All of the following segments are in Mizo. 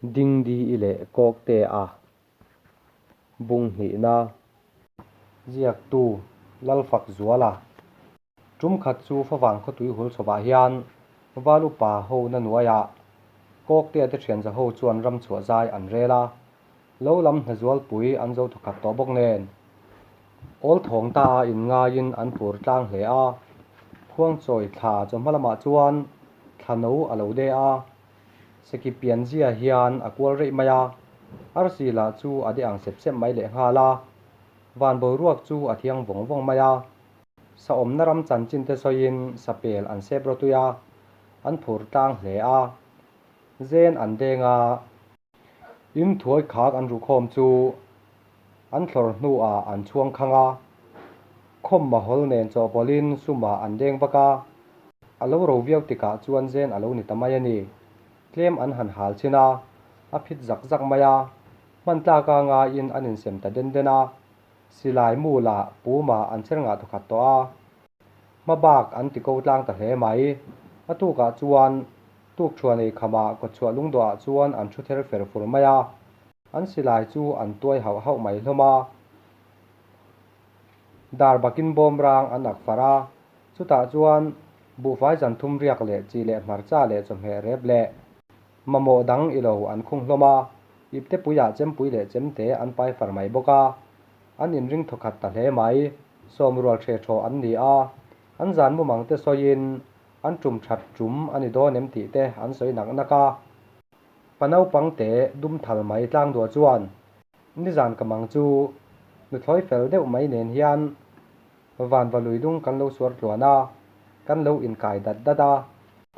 Dingdi-i leh Kawkte-a bung hnihna ziaktu Lalfakzuala tum khat chu favang khawtui hul chhovah hian Val upa ho na nuaiah Kawktea te thianza ho chuan ram chhuah zai an rel a, lo lam hnazualpui an zo thawkhat tawh bawk nen awl thawng ta a inngaiin an phur tlang hle a, khuangchawi thla chawhma lamah chuan thla no a lo de a. Seki pianzia hian a kual reih mai a, arsi lah chu a de ang sep sep mai lehnghal a, van boruak chu a thiang vawng vawng mai a. Sa awmna ram chanchin te sawiin sapel an sep rawtui a, an phur tlang hle a, zen an deng a. In thuai khak an ruhkhawm chu an thlawr hnuah an chhuang khang a, khawm mahawl nen chawhpawlhin sumah an deng vak a, a lo ro viau tikah chuan zen a lo ni ta mai a ni. Tlem an han hal chin a, a phit zak zak mai a, hman tlaka ngaiin an insem ta den den a, silai mu lah pumah an cher ngah thawkhat tawh a, hma bak an ti ko tlang ta hle mai. A tukah chuan Tukṭhuan ei khamah kawtchhuah lungdawhah chuan an thu ther fer fur mai a, an silai chu an tuai hauh hauh mai hlawm a. Dar bakin bawm rang an ak far a, chutah chuan buhfai zan thum riak leh chi leh hmarcha leh chawhmeh rep leh mamawh dang i lo an khung hlawm a, iptepuiah chempui leh chemte an pai far mai bawk a, an inring thawkhat ta hle mai. Sawmrual ṭhe ṭhaw an ni a, an zan mumang te sawiin An tum that tum a ni dawn em tih te an sawi nak nak a. Pa naupang te dum thal mai tlang duah chuan nizan ka mang chu nuthlawi fel deuh mai nen hian vanva lui dung kan lo suar tluan a, kan lo inkai dat dat a.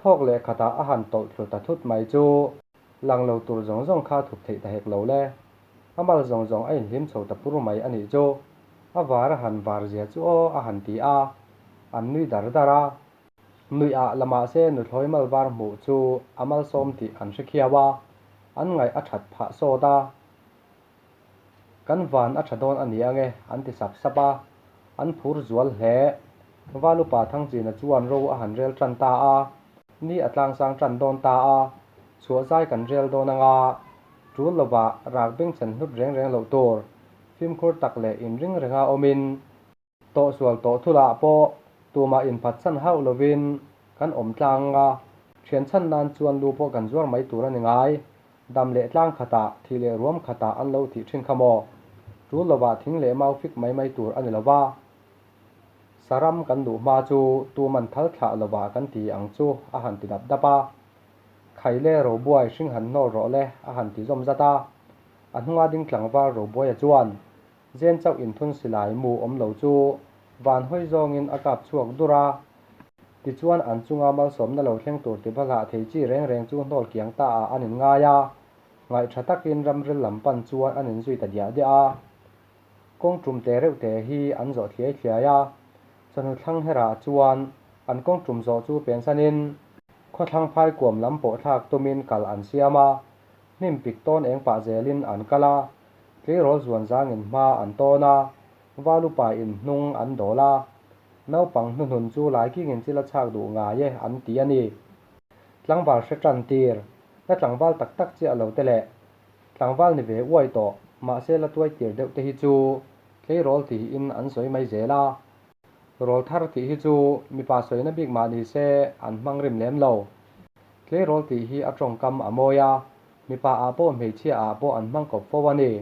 Thawk leh khatah a han tawlh thlu ta thut mai chu lang lo tur zawng zawng kha thup theih ta hek lo le. A mal zawng zawng a inhlim chho ta pur mai a nih chu. A var a han var zia chu aw a han ti a, an nui dar dar a. Nuih ah la mahse nuthlawi mal var hmuh chu a malsawm tih an hre khiau a, an ngaih a that phah sawt a. Kan van a tha dawn a ni ange an ti sap sap a, an phur zual hle. Val upa Thangchina chuan ro a han rel tan ta a, ni a tlangsang tan dawn ta a, chhuah zai kan rel dawn anga tul lovah rak bengchhen hlut reng reng loh tur fimkhur tak leh inring renga awmin Tawhsual tawh thulah pawh tumah inphatsan hauh lovin kan awm tlang a, thian chhan nan chuan lu pawh kan zuar mai tur a ni ngai. Dam leh tlang khatah, thih leh ruam khatah an lo thih thin kha maw? Tul lovah thing leh mau fik mai mai tur a ni lova, saram kan duh hma chu tuman thal thlah lovah kan ti ang chu a han ti dap dap a. Khaile Robuai hring han hnawl rawh le a han ti zawm zat a. A hnunga ding tlangval Robuaia chuan Zen chauh inthun silai mu awm lo chu van hawi zawngin a kap chhuak dur a. Tichuan an chunga malsawmna lo thleng tur ti hla thei chi reng reng chu hnawl kiang ta ah an inngai a, ngaih tha takin ramril lam pan chuan an inzui ta diah diah a. Kawng tum te reuh te hi an zawh thliai thliai a, chawhnu thlang herah chuan an kawng tum zawh chu pensanin khawthlang phai kuam lam pawh thlak tumin kal an siam a, hnim pik tawn eng pah zelin an kal a. Tleirawl zuan zangin hma an tawn a, val upa in hnung an dawl a, naupang hnuhnun chu laikingin chil a chhak duh ngai e an ti a ni. Tlangval hre tan tir, la tlangval tak tak chiah lo te leh tlangval ni ve uai tawh, mahse la tuai tir deuh te hi chu tleirawl tihin an sawi mai zel a. Rawl thar tih hi chu mipa sawina bik mah ni se an hmang rim lem lo. Tleirawl tih hi a tawngkam a mawi a, Mipa ah pawh hmeichhia ah pawh an hmang kawp fo a ni.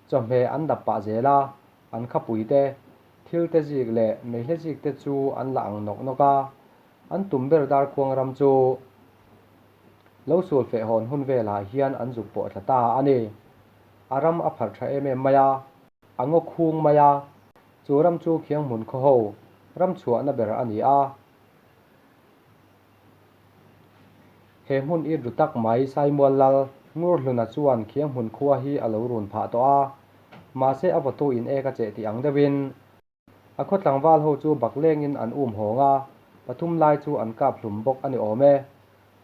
Chawhmeh an dap pah zel a, an khapui te, thil te zik leh meihle zik te chu an la ang nawk nawk a. An tum ber Darkhuang ram chu lo sul feh hawn hun velah hian an zuk pawh thla ta a ni. A ram a pharh tha em em mai a, a ngaw khung mai a, chu ram chu Khianghmun khaw ho ram chhuahna ber a ni a. He hmun i ru tak mai Saimual Lal Ngurhluna chuan khiang hmun khua hi a lo run phah tawh a, mahse a vawtu in ek a cheh tih ang deuhin a khaw tlangval ho chu bak lengin an um hawng a, pathum lai chu an kap hlum bawk a ni awm e.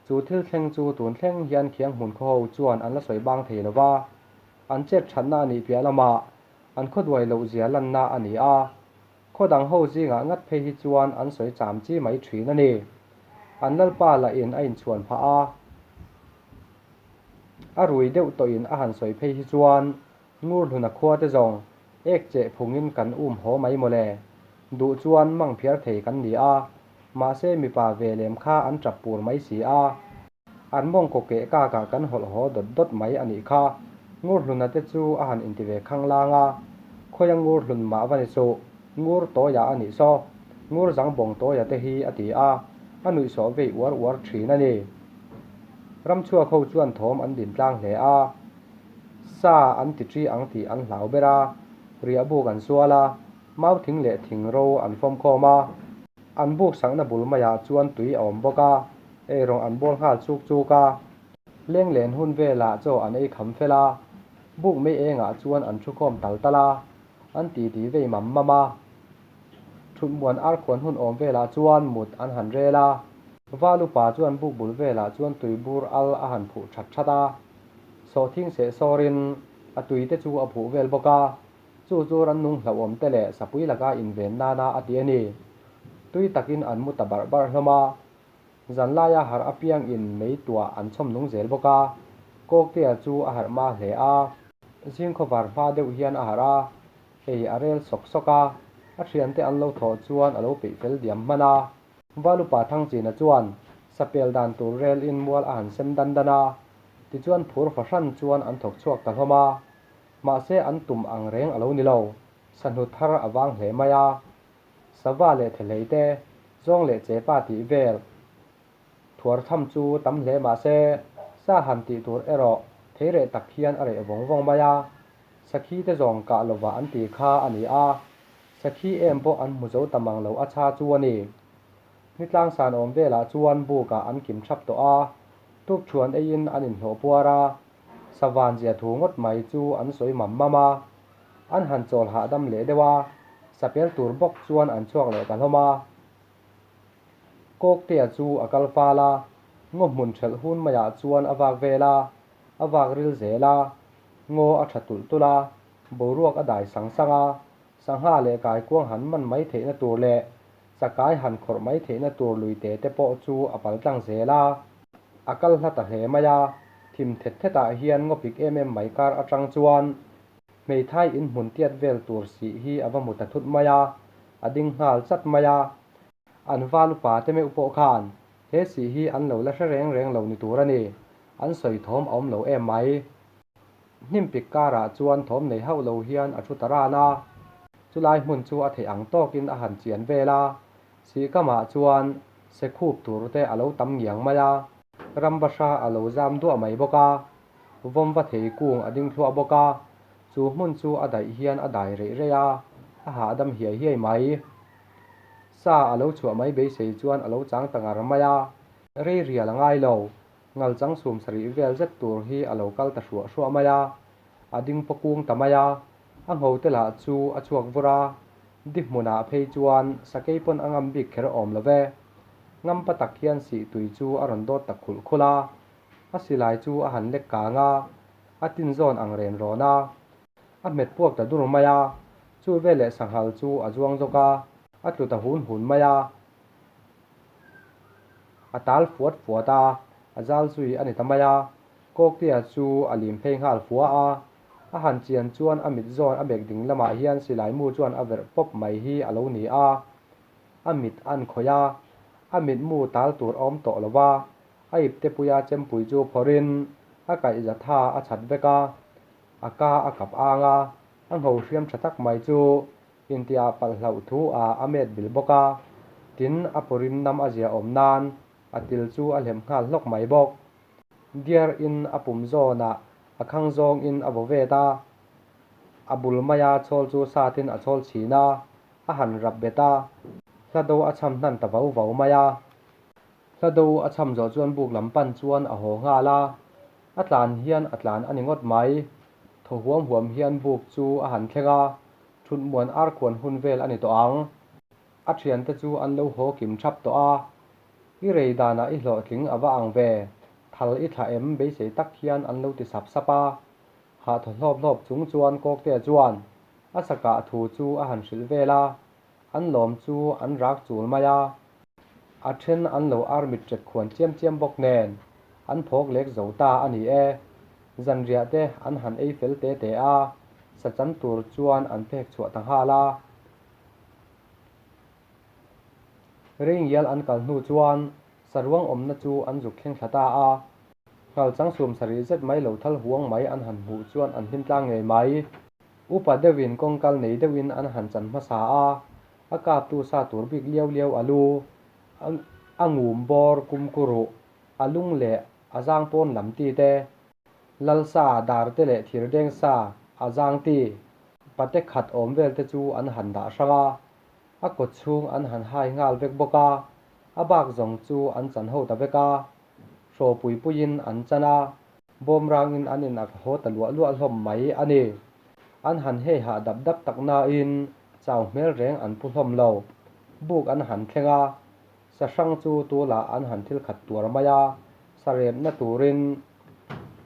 Chu thil thleng chu tun thleng hian khiang hmun khaw ho chuan an la sawi bang thei lo va, an chet thatna a nih piah lamah an khaw duai loh zia lanna a ni a. Khaw dang ho zingah ngat phei hi chuan an sawi cham chi mai thin a ni. An lalpa lah in a inchhuan phah a, A rui deuh tawhin a han sawi phei hi chuan Ngurhluna khua te zawng ek cheh phungin kan um haw mai mawle. Duh chuan mang phiar thei kan ni a, mahse mipa ve lem kha an tap pur mai si a. An mawngkaw keh kakah kan hawlh haw dawt dawt mai a nih kha. Ngurhluna te chu a han inti ve khanglang a, Khawia Ngurhlun mah va ni suh, Ngur Tawia a nih saw, Ngur Zangbawng Tawia te hi a ti a, a nuihsawh vei uar uar thin a ni. Ramchhuak ho chuan thawm an din tlang hle a, sa an ti ṭi ang tih an hlau ber a, riah buk an sual a, mau thing leh thing ro an fawm khawm a, an buk sakna bul maiah chuan tui a awm bawk a, eirawng an bawl nghal chuk chuk a. Lenglen hun velah chaw an ei kham fel a, buk mei engah chuan an thu khawm tal tal a, an titi vei mam mam a. Thutmuan arkhuan hun awm velah chuan mut an han rel a. Val upa chuan buk bul velah chuan tui bur al a han phuh that that a. Sawhthing seh sawrin a tui te chu a phuh vel bawk a. Chu chu rannung hlauhawm te leh sapui laka inven nana a ti a ni. Tui takin an mu ta barh barh hlawm a. Zan laia harh apiang in mei tuah an chhawm nung zel bawk a, Kawktea chu a harh hma hle a. Zing khawvar hma deuh hian a harh a, ei a rel sawk sawk a, a thiante an lo thawh chuan a lo peih fel diam hman a. Valupa Thangchina chuan sapel dan tur rel in mual a han sem dan dan a, tichuan phur fahran chuan an thawk chhuak ta hlawm a. Mahse an tum ang reng a lo ni lo, sahnu thar a vang hle mai a. Sava leh thehlei te, zawng leh chepa tih vel thuar tham chu tam hle mah se, sa han tih tur erawh thei reh tak hian a reh vawng vawng mai a. Sakhi te zawng kah lovah an ti kha a ni a, sakhi em pawh an hmu zo ta mang lo a chha chu a ni. Nitlang san awm velah chuan bukah an kim thap tawh a, tukthuan eiin an inhlawh puar a, savan zia thu ngawt mai chu an sawi mam mam a. An han chawl hahdam leh deuh a, sapel tur bawk chuan an chhuak leh ta hlawm a. Kawktea chu a kal fal a, ngaw hmun ṭhelh hun maiah chuan a vak vel a, a vak ril zel a, ngaw a ṭha tulh tulh a, boruak a dai sang sang a, sangha leh kaikuang han man mai theihna tur leh chakai han khawrh mai theihna tur lui te te pawh chu a pal tlang zel a. A kal hla ta hle mai a, thim thet thetah hian ngaw pik em em mai kar aṭang chuan Hmeithai inhmun tiat vel tur sih hi a va hmu ta thut mai a, a ding nghal chat mai a. An val upa te meuh pawh khan he sih hi an lo la hre reng reng lo ni tur a ni, an sawi thawm a awm lo em mai. Hnim pik karah chuan thawm nei hauh lo hian a thu ta ran a, chulai hmun chu a theih ang tawkin a han chian vel a, sih kamah chuan sekhup tur te a lo tam ngiang mai a, rambahra a lo zam duah mai bawk a. Vawmva thei kung a ding thluah bawk a, chu hmun chu a daih hian a dai reih reih a, a hahdam hiai hiai mai. Sa a lo chhuah mai beisei chuan a lo chang ta ngar mai a, rei rial a ngai lo, ngal chang sum sarih vel zet tur hi a lo kal ta hruah hruah mai a, a ding paw kung ta mai a, a ngho te lah chu a chhuak vur a, di hmunah phei chuan sakei pawn a ngam bik kher awm lo ve. Ngampa tak hian sih tui chu a rawn dawt ta khulh khulh a, A silai chu a han lek kang a, a tin zawn ang ren rawn a, a hmet puak ta dur mai a, chu veleh sanghal chu a zuang zawk a, a tlu ta hun hun mai a, a tal fuat fuat a, a zal zui a ni ta mai a, Kawktea chu a lim phei nghal fua a, a han chian chuan a mit zawn a bek ding lamah hian silai mu chuan a verh pawp mai hi a lo ni a, a mit an khawih a, a mitmu tal tur a awm tawh lo va, A iptepuia chempui chu phawrhin a kaihza tha a chhat vek a, a ka a kap ang a, a ngho hriam tha tak mai chu intiah palh hlauh thu ah a met bil bawk a, tin a pawrin nam a zia awm nan a til chu a hlem nghal hlawk mai bawk. Diar in a pum zawnah a khang zawng in a vaw vet a, a bul maia chhawl chu satin a chhawl chhin a, a han rap bet a, hla do a chham hnan ta vau vau mai a. Hla do a chham zawh chuan buk lam pan chuan a haw nghal a, a tlan hian a tlan a ni ngawt mai. Thaw huam huam hian buk chu a han thleng a, thutmuan arkhuan hun vel a ni tawh ang. A thiante chu an lo haw kim thap tawh a, I rei danah i hlawhtling a va ang ve, thal i thlah em beisei tak hian an lo ti sap sap a. Hah thaw hlawp hlawp chung chuan Kawktea chuan a sakah thu chu a han hrilh vel a, An lawm chu an rak chul mai a, a then an lo ar mit ṭek khuan chiam chiam bawk nen an phawk lek zo ta a ni e. Zanriah te an han ei fel te te a, sa chan tur chuan an phek chhuah ta nghal a. Reingial an kal hnu chuan saruang awmna chu an zuk thleng thla ta a. Nghalchang sum sarih zet mai lo thal huang mai an han hmuh chuan an hlim tlang ngei mai. Upa deuhin kawngkal nei deuhin an han chan hmasa a, a kaptu sa tur bik liau liau a lu, a ngum bawr kumkuruh, a lung leh a zang pawn lam ti te, lalsa dar te leh thirdeng sa a zang ti, pate khat awm vel te chu an han dah hrang a, a kawt chhung an han hai nghal vek bawk a, a bak zawng chu an chan ho ta vek a, hrawpui puiin an chan a, bawmrangin an in ak haw ta luah luah hlawm mai a ni. An han hei hah dap dap tak nain chau hmel reng an pu hlawm lo. Buk an han thleng a, sa hrang chu tulah an han thil khat tuar mai a, sa remna turin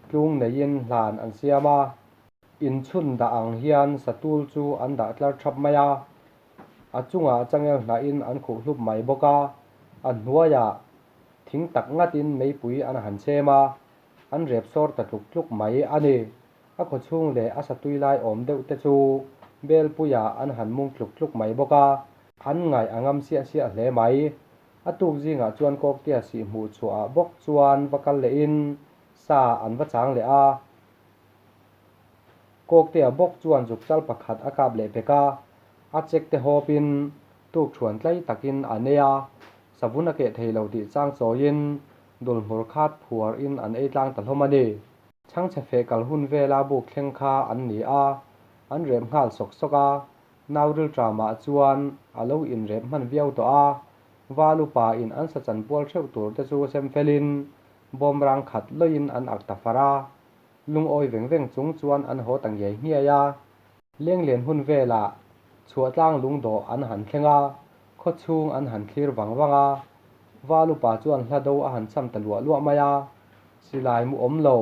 tlung neiin hlan an siam a. Inchhun dah ang hian satul chu an dah tlar thap mai a, a chungah changel hnahin an khuh hlup mai bawk a, a hnuaiah thing tak ngatin meipui an han chhem a, an rep sawr ta tluk tluk mai a ni. A khawchhung leh a satui lai awm deuh te chu belpuiah an han mung tluk tluk mai bawk a, an ngaih a ngam siah siah hle mai. A tuk zingah chuan Kawktea sih hmuh chhuahah bawk chuan va kal lehin sa an va chang leh a. Kawktea bawk chuan zukchal pakhat a kap leh pek a, a chek te hawpin tukṭhuan tlai takin a nei a, savun a keh thei lo tih chang chawiin dulhmur khat phuarin an ei tlang ta hlawm a ni. Chhangchhe feh kal hun vela buk thleng kha an ni a, an rep nghal sawk sawk a, nau rilṭamah chuan a lo inrep hman viau tawh a, val upa in an sa chanpual theuh tur te chu sem felin bawmrang khat lawiin an ak ta far a. Lungawi veng veng chung chuan an haw ta ngiai ngiai a. Lenglen hun velah chhuahtlang lungdawh an han thleng a, khaw chhung an han thlir vang vang a. Val upa chuan hla do a han cham ta luah luah mai a, silai mu awm lo.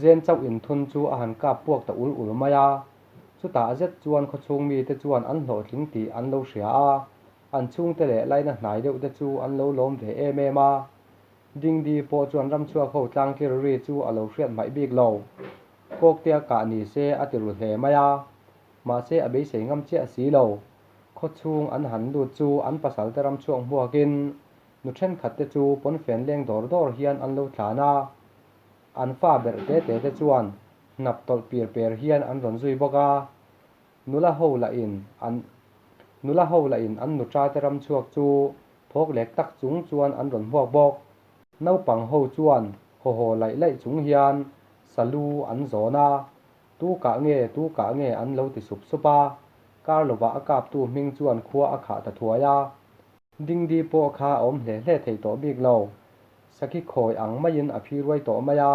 Zen chauh inthun chu a han kap puak ta ul ul mai a. Chutah zet chuan khaw chhung mite chuan an hlawhtling tih an lo hria a, an chhungte leh laina hnai deuh te chu an lo lawm ve em em a. Dingdi pawh chuan ramchhuak ho tlangkir ri chu a lo hriat hmaih bik lo. Kawktea kah ni se a ti ru hle mai a, mahse a beisei ngam chiah si lo. Khaw chhung an han lut chu an pasalte ramchhuak hmuakin nu thenkhat te chu pawnfen leng dawr dawr hian an lo tlan a, an fa berh te te te chuan hnap tawlh pir per hian an rawn zui bawk a. Nula ho lah in an Nula ho lah in an nuṭa te ramchhuak chu Phawk lek tak chung chuan an rawn hmuak bawk. Naupang ho chuan haw haw laih laih chung hian salu an zawn a, tu kah nge tu kah nge an lo ti sup sup a, kar lovah a kaptu hming chuan khua a khah ta thuai a. Dingdi pawh kha a awm hle hle thei tawh bik lo, sakhi khawi ang maiin a phi ruai tawh mai a.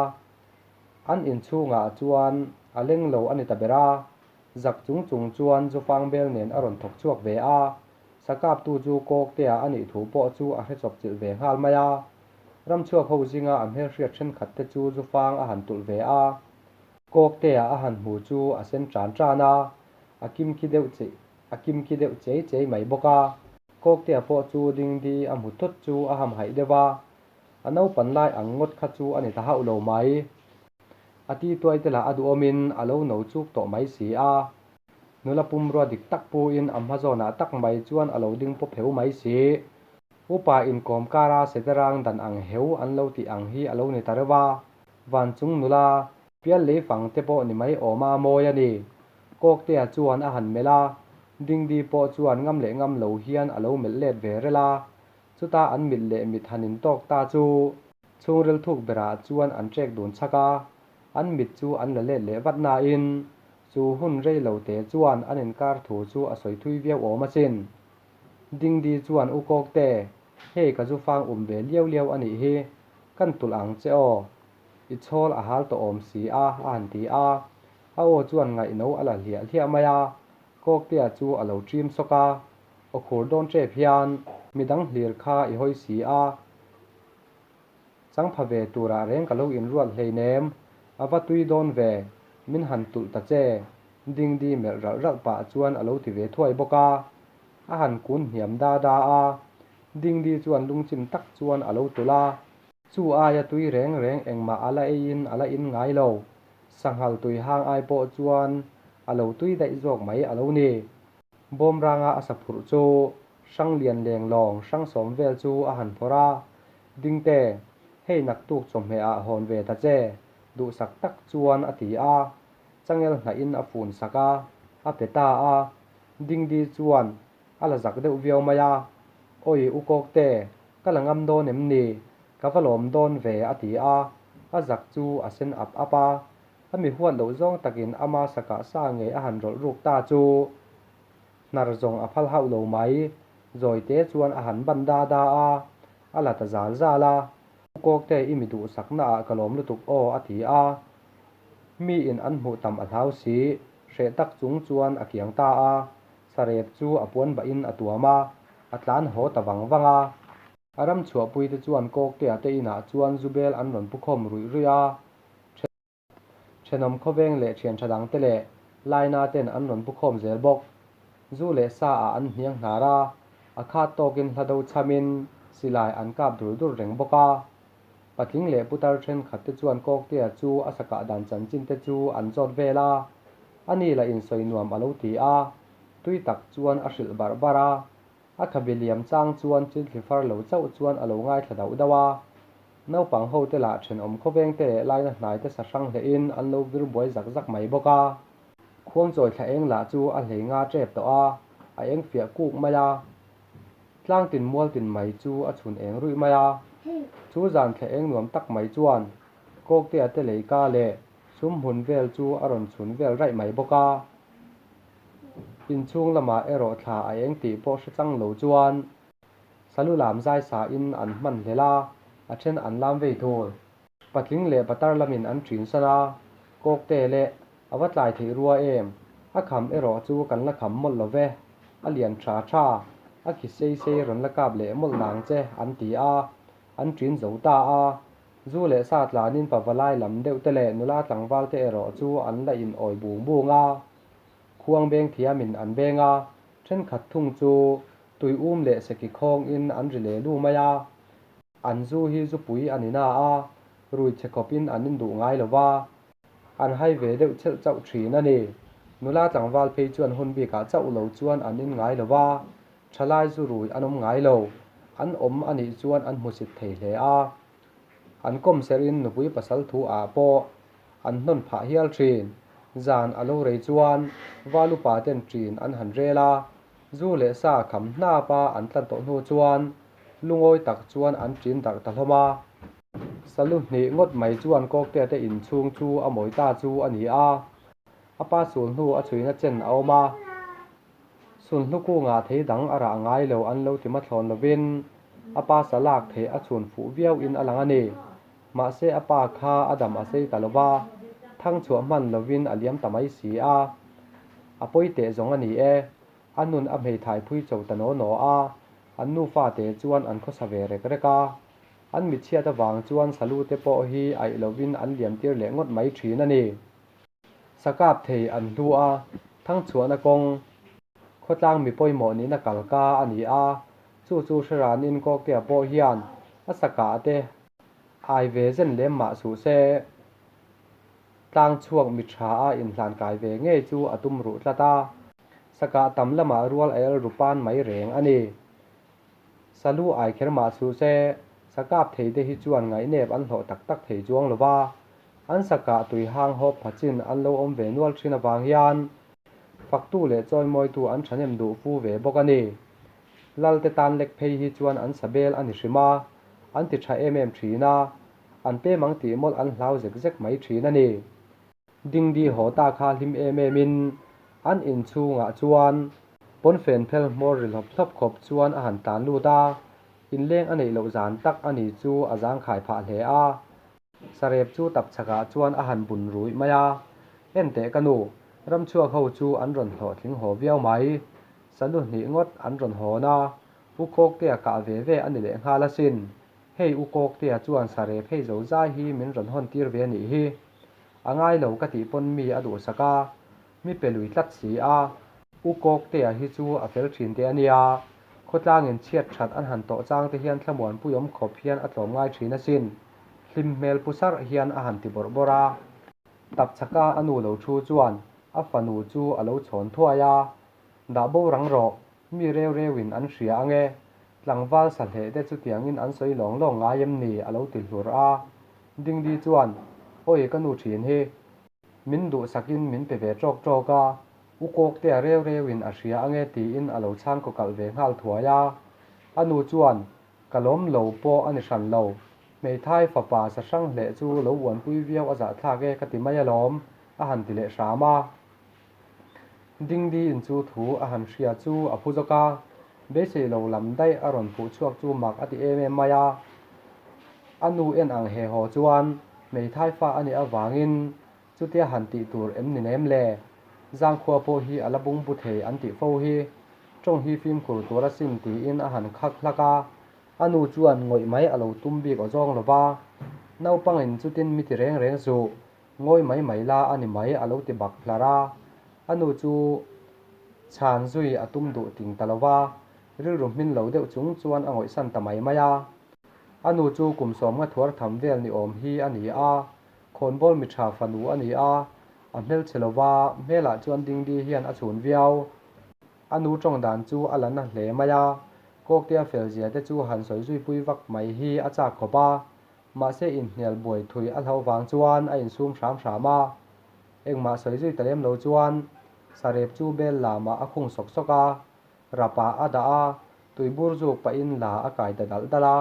An inchhungah chuan a leng lo a ni ta ber a, zak chung chung chuan zufang bel nen a rawn thawk chhuak ve a. Sakaptu chu Kawktea a nih thu pawh chu a hre chawp chilh ve nghal mai a. Ramchhuak ho zinga a hmelhriat thenkhat te chu zufang a han tulh ve a. Kawktea a han hmu chu a sen tan tan a, a kimki deuh chei a kimki deuh chei chei mai bawk a. Kawktea pawh chu dingdi a hmu thut chu a hamhaih deuh a, a naupan lai ang ngawt kha chu a ni ta hauh lo mai. A tituai te lah a duhawmin a lo no chuk tawh mai si a. Nula pumrua dik tak puin a hma zawnah tak mai chuan a lo ding pawp heu mai si. Upa inkawm kara Sederang dan ang heu an lo tih ang hi a lo ni ta reuh a, Vanchung nula, pial lei fang te pawh ni mai awm a mawi a ni. Kawktea chuan a han melh a, Dingdi pawh chuan ngam leh ngam lo hian a lo melh let ve rel a, chuta an mit leh mit han intawk ta chu chhungril thuk berah chuan an ṭek dun chhak a, an mit chu an la let leh vat nain Chu hun rei lo te chuan an inkar thu chu a sawi thui viau awm asin. Dingdi chuan U Kawkte, hei ka zu fang um ve liau liau a nih hi, kan tulh ang che aw. I chhawl a hal tawh awm si a, a han ti a. A aw chuan ngaihno a la hliah hliah mai a, Kawktea chu a lo ṭim sawk a. Aw khur dawn ṭep hian midang hlir kha i hawi si a. Changpha ve turah reng ka lo inruat hleinem, a va tui dawn ve, min han tulh ta che, Dingdi melh ralh ralh pah chuan a lo ti ve thuai bawk a. A han kun hniam da da a, Dingdi chuan lungchim tak chuan a lo tulh a. Chu aia tui reng reng engmah a la eiin a la in ngai lo. Sanghal tui hang ai pawh chuan a lo tui daih zawk mai a lo ni. Bawmranga a sa phurh chu Hranglian leng lawng Hrangsawm vel chu a han phawrh a, Dingte, hei naktuk chawhmeh ah hawn ve ta che, duhsak tak chuan a ti a. Changel hnahin a fun sak a, a pe ta a. Dingdi chuan a la zak deuh viau mai a, Awi u Kawkte, ka la ngam dawn em ni? Ka va lawm dawn ve a ti a, a zak chu a sen ap ap a. A mi huat loh zawng takin ama sakah sa ngei a han rawlh ruk ta chu hnar zawng a phal hauh lo mai. Zawite chuan a han ban da da a, a la ta zal zal a. U Kawkte i mi duhsakna ah ka lawm lutuk aw a ti a. Miin an hmuh tam a hlau si, hreh tak chung chuan a kiang ta a. Sarep chu a puan bahin a tuam a, a tlan haw ta vang vang a. A ram chhuahpuite chuan Kawktea te inah chuan Zubel an rawn pu khawm ruih ruih a. Thenawm khawveng leh thian tha dangte leh Laina ten an rawn pu khawm zel bawk. Zu leh sa ah an hniang hnar a, a khat tawkin hla do chhamin silai an kap dur dur reng bawk a. Patling leh putar thenkhat te chuan Kawktea chu a sakah dan chanchin te chu an zawt vel a, ani lah insawi nuam a lo ti a, tui tak chuan a hrilh barh barh a, a khabe liam chang chuan chilthli far lo chauh chuan a lo ngaithla dauh dauh a. Naupang ho te lah thenawm khawveng te leh laina hnai te sa hrang hle in an lo vir buai zak zak mai bawk a. Khuangchawi thla eng lah chu a hlei nga tep tawh a, a eng fiah kuk mai a. Tlang tin mual tin mai chu a chhun eng ruih mai a. Chu zan thla eng nuam tak mai chuan Kawktea te leika leh sum hmun vel chu a rawn chhun vel raih mai bawk a. Inchhung lamah erawh thla a eng tih pawh hre chang lo chuan Salu lam zai sa in an hman hlel a, a then an lam vei thul. Patling leh patar lamin an ṭin san a, Kawkte leh a va tlai theih rua em, a kham erawh chu kan la kham mawlh lo ve, a lian tha tha, a khi sei sei rawn la kap leh mawlh nang che an ti a, an ṭin zo ta a. Zu leh sa tlanin pavalai lam deuh te leh nula tlangval te erawh chu an la in awi bung bung a, khuang beng thiamin an beng a, thenkhat thung chu Tui um leh seki khawng in an ri leh lu mai a, an zu hi zupui a ni na a, rui chhe khawp in an in duh ngai lo va, an hai ve deuh chelh chauh thin a ni. Nula tlangval phei chuan hun bik ah chauh lo chuan an in ngai lo va, thalai zu rui an awm ngai lo, an awm a nih chuan an hmusit thei hle a. An kawm serh in nupui pasal thu ah pawh an hnawn phah hial thin. Zan a lo rei chuan val upa ten ṭin an han rel a, Zu leh sa kham hnap a an tlan tawh hnu chuan lungawi tak chuan an ṭin darh ta hlawm a. Salu hnih ngawt mai chuan Kawktea te inchhung chu a mawi ta chu a ni a. A pa sul hnu a chhuina chen a awm a. Sulhnu kungah thei dang a rah ngai lo an lo ti mathlawn lovin a pa sa lak theih a chhun fuh viau in a lang a ni. Mahse a pa kha a dam a sei ta lo va, thang chhuah hman lovin a liam ta mai si a. A pawi teh zawng a ni e. A nun a hmeithai phui cho ta naw naw a, an nufa te chuan an khawsa ve rek rek a. An mitchhiat avang chuan salu te pawh hi aih lovin an liam tir leh ngawt mai thin a ni. Sakap thei an hlu a, thangchhuahna kawng, khawtlang mi pawimawh nihna kalka a ni a, chu chu hre ranin Kawktea pawh hian a sakah te ai ve zen lem mah suh se. Tlang chhuak mi tha a inhlan kai ve ngei chu a tum ruh tlat a, sakah tam lamah rual a el ru pan mai reng a ni. Salu ai kher mah suh se, sakap thei te hi chuan ngaihnep an hlawh tak tak thei chuang lo va, an sakah tui hang hawp pha chin an lo awm ve nual thin avang hian faktu leh chawimawitu an thahnem duh fu ve bawk a ni. Lalte tan lek phei hi chuan an sabel a ni hrim a, an ti tha em em thin a, An pem ang tih mawlh an hlau zek zek mai thin a ni. Dingdi haw ta kha hlim em em in an inchhungah chuan pawnfen phel hmawr ri hlawp hlawp khawp chuan a han tlan lut a, inleng a neih loh zan tak a ni chu a zangkhai phah hle a. Sarep chu tap chhakah chuan a han bun ruih mai a, Enteh ka nu, ramchhuak ho chu an rawn hlawhtling haw viau mai. Salu hnih ngawt an rawn hawn a, U Kawktea kah ve ve a ni lehnghal asin. Hei U Kawktea chuan sarep hei zo zai hi min rawn hawn tir ve a nih hi. A ngai lo ka tih pawn mi a duhsak a, mi pe lui tlat si a. U Kawktea hi chu a fel thin teh a nia, khawtlangin chhiat that an han tawh chang te hian thlamuanpui awm khawp hian a tlawm ngai thin asin, hlim hmel pu sarh hian a han ti bawrh bawrh a. Tapchhaka a nu lo thu chuan a fanu chu a lo chhawn thuai a, Dah bo rang rawh, mi reu reuin an hria ang e, tlangval sa hleh te chutiangin an sawi lawng lawng ngai em ni? a lo ti hlur a. Dingdi chuan, Awi ka nu thin hi, min duhsakin min pe ve ṭawk ṭawk a, u Kawktea reu reuin a hria ang e tiin a lo chhang kaw kalh ve nghal thuai a. A nu chuan, Ka lawm lo pawh a ni hran lo. Hmeithai fapa sa hrang hleh chu lo uanpui viau a zahthlak e ka ti mai alawm, a han ti leh hram a. Dingdi in chu thu a han hria chu a phu zawk a, beisei lo lam daih a rawn phuh chhuak chu mak a ti em em mai a. A nu en ang he haw chuan hmeithai fa a nih avangin chutia han tih tur em ni nem le? Zangkhua pawh hi a la bungbu thei an tih fo hi. Tawng hi fimkhur tur asin tiin a han khak hlak a. A nu chuan ngawih mai a lo tum bik aw zawng lo va, naupangin chutin mi ti reng reng suh. Ngawi mai mai la a ni mai a lo ti bak hlar a, a nu chu chhan zui a tum duh ting ta lo va, rilru hmin lo deuh chung chuan a ngawihsan ta mai mai a. A nu chu kum sawmnga thuar tham vel ni awm hi a ni a, khawnbawl mi tha fanu a ni a, a hmelchhe lo va, hmelah chuan Dingdi hian a chhun viau. A nu tawng dan chu a la na hle mai a, Kawktea fel zia te chu han sawi zui pui vak mai hi a chak khawp a, Mahse inhnial buai thui a hlauh vang chuan a insum hram hram a, engmah sawi zui ta lem lo chuan sarep chu bel lamah a khung sawk sawk a, rapah a dah a, tuibur zuk pahin la a kai ta dalh dalh a.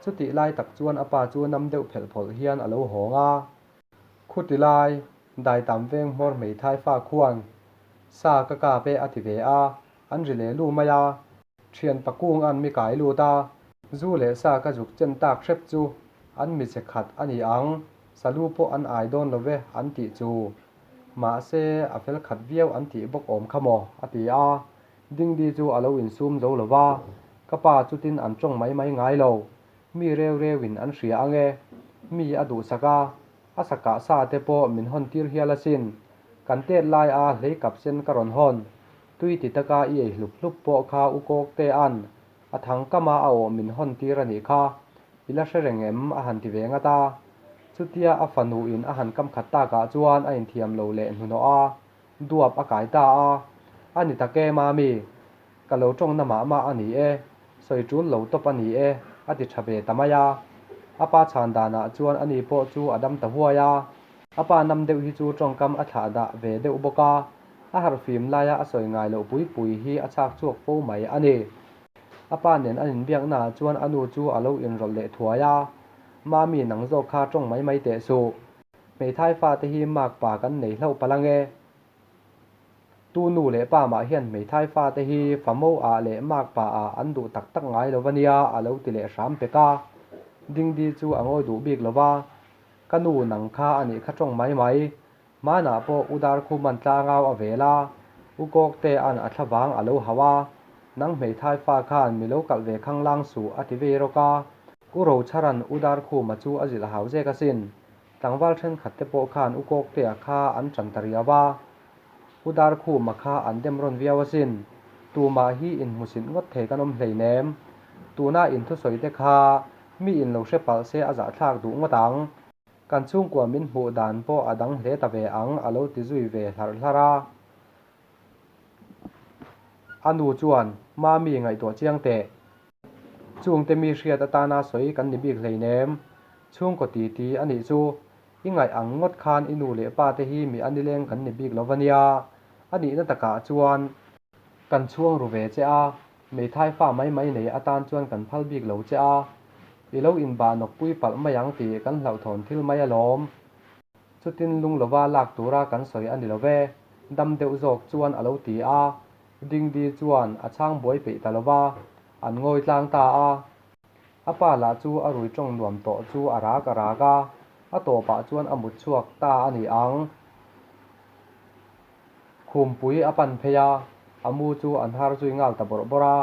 Chutih lai tak chuan a pa chu nam deuh phelh phawlh hian a lo hawng a. Khuti lai, daitam veng hmawr hmeithai fa khuan sa ka kap e a ti ve a, an ri leh lu mai a. Thian pakung an mi kai lut a, zu leh sa ka zuk chen tak hrep chu an mi che khat a ni ang, salu pawh an ai dawn lo ve an tih chu. Mahse, a fel khat viau an tih bawk awm kha maw? a ti a. Dingdi chu a lo insum zo lo va, ka pa chutin an tawng mai mai ngai lo, mi reu reuin an hria ang e, mi a duhsak a, a sakah sa te pawh min hawn tir hial asin, kan tet lai a hlei kap sen ka rawn hawn, Tui ti taka i ei hlup hlup pawh kha u kawk te an a thang kama a awh min hawn tir a nih kha. I la hre reng em? a han ti ve ngat a. Chutia a fanu in a han kam khat takah chuan a inthiam lo leh hnuhnawh a, duap a kai ta a. A ni tak e Mami, ka lo tawng na mah mah a ni e, sawi tul lo tawp a ni e, a ti tha ve ta mai a. A pa chhan danah chuan ani pawh chu a dam ta huai a. A pa nam deuh hi chu tawngkam a thlah dah ve deuh bawk a. A harhfim laia a sawi ngai loh pui pui hi a chhak chhuak fo mai a ni. A pa nen an inbiaknaah chuan a nu chu a lo inrawlh leh thuai a, Mami nang zawk kha tawng mai mai teh suh. Hmeithai fate hi mak pa kan nei hlauh palh ange. Tu nu leh pa mah hian hmeithai fate hi famo ah leh mak pa ah an duh tak tak ngai lo ania a lo ti leh hram pek a. Dingdi chu a ngawi duh bik lo va, Ka nu nang kha a nih kha tawng mai mai. Hmanah pawh U Darkhuman tlangau a vel a, U Kawktea'n a thlavang a lo hauh a, Nang hmeithai fa khan mi lo kalh ve khanglang suh a ti vei rawk a. U Rochhara'n U Darkhuma chu a zilh hau zek asin. Tlangval thenkhat te pawh khan U Kawktea kha an tan ta riau a, U Darkhuma kha an dem rawn viau asin. Tumah hi inhmusit ngawt thei kan awm hleinem. Tuna inthusawi te kha mi in lo hre palh se a zahthlak duh ngawt ang. Kan chhungkua min hmuh dan pawh a dang hle ta ve ang a lo ti zui ve hlarh hlarh a. A nu chuan, Mami ngaihtuah chiang teh. Chungte mi hriat atana sawi kan ni bik hleinem. Chhungkaw ti ti a nih chu. I ngaih ang ngawt khan i nu leh pa te hi mi a nileng kan ni bik lo va nia. A nihna takah chuan kan chhuang ru ve che a. Meithai fa mai mai nei atan chuan kan phal bik lo che a, i lo inbah nawkpui palh mai ang tih kan hlauhthawn thil mai alawm. Chutin lung lova lak tura kan sawi a ni lo ve, dam deuh zawk chuan a lo ti a. Dingdi chuan a chhang buai peih ta lo va, an ngawi tlang ta a. A pa lah chu a rui tawng nuam tawh chu a rak a rak a, a tawpah chuan a mut chhuak ta a ni ang. Khumpui a pan phei a, a mu chu an har zui nghal ta bawrh bawrh a.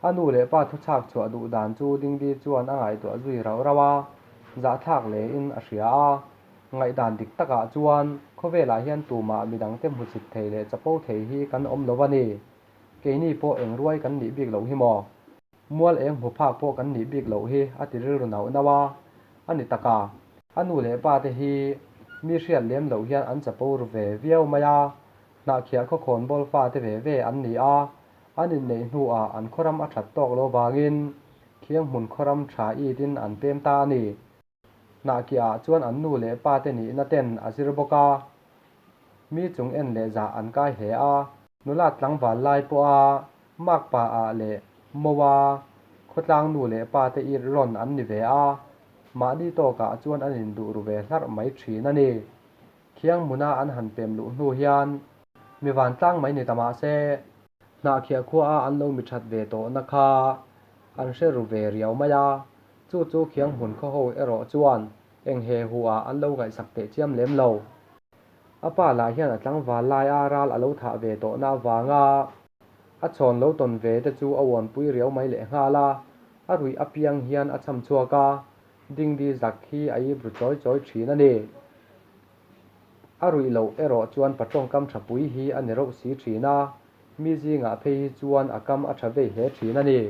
A nu leh pa thuchhak chhuah duh dan chu Dingdi chuan a ngaihtuah zui rauh rauh a, zahthlak lehin a hria a. Ngaihdan dik takah chuan khawvelah hian tumah midangte hmuchhit thei leh chapo thei hi kan awm lo a ni. Keini pawh eng ruai kan nih bik loh hi maw? Mual eng hmu phak pawh kan nih bik loh hi a ti rilru nauh nauh a, a ni tak a. A nu leh pa te hi Mi hriat lem loh hian an chapo ru ve viau mai a, Hnahkhiah khaw khawnbawl fate ve ve an ni a, an inneih hnuah an khawram a that tawk lo vangin Khianghmun khawram tha itin an pem ta a ni. Hnahkhiahah chuan an nu leh pa te nihna ten a zir bawk a, mi chung en leh zah an kai hle a. Nula tlangval lai pawha makpa ah leh moa khawtlang nu leh pa te it rawn an ni ve a, mahni tawkah chuan an induh ru ve hlarh mai thin a ni. Khianghmuna an han pem luh hnu hian mi vantlang mai ni ta mah se, Hnahkhiah khuaa an lo mi that ve tawhna kha an hre ru ve riau mai a, chu chu Khianghmun khaw ho erawh chuan eng he hu ah an lo ngaihsak teh chiam lem lo. A pa lah hian a tlangval lai a ral a lo thah ve tawhna avanga a chhawn lo tawn ve te chu a uanpui riau mai lehnghal a, a ruih apiang hian a cham chhuak a, Dingdi zak hi a ip ru chawi chawi thin a ni. A ruih loh erawh chuan pa tawngkam tha pui hi a ni reuh si thin a, mi zingah phei hi chuan a kam a tha vei hle thin a ni.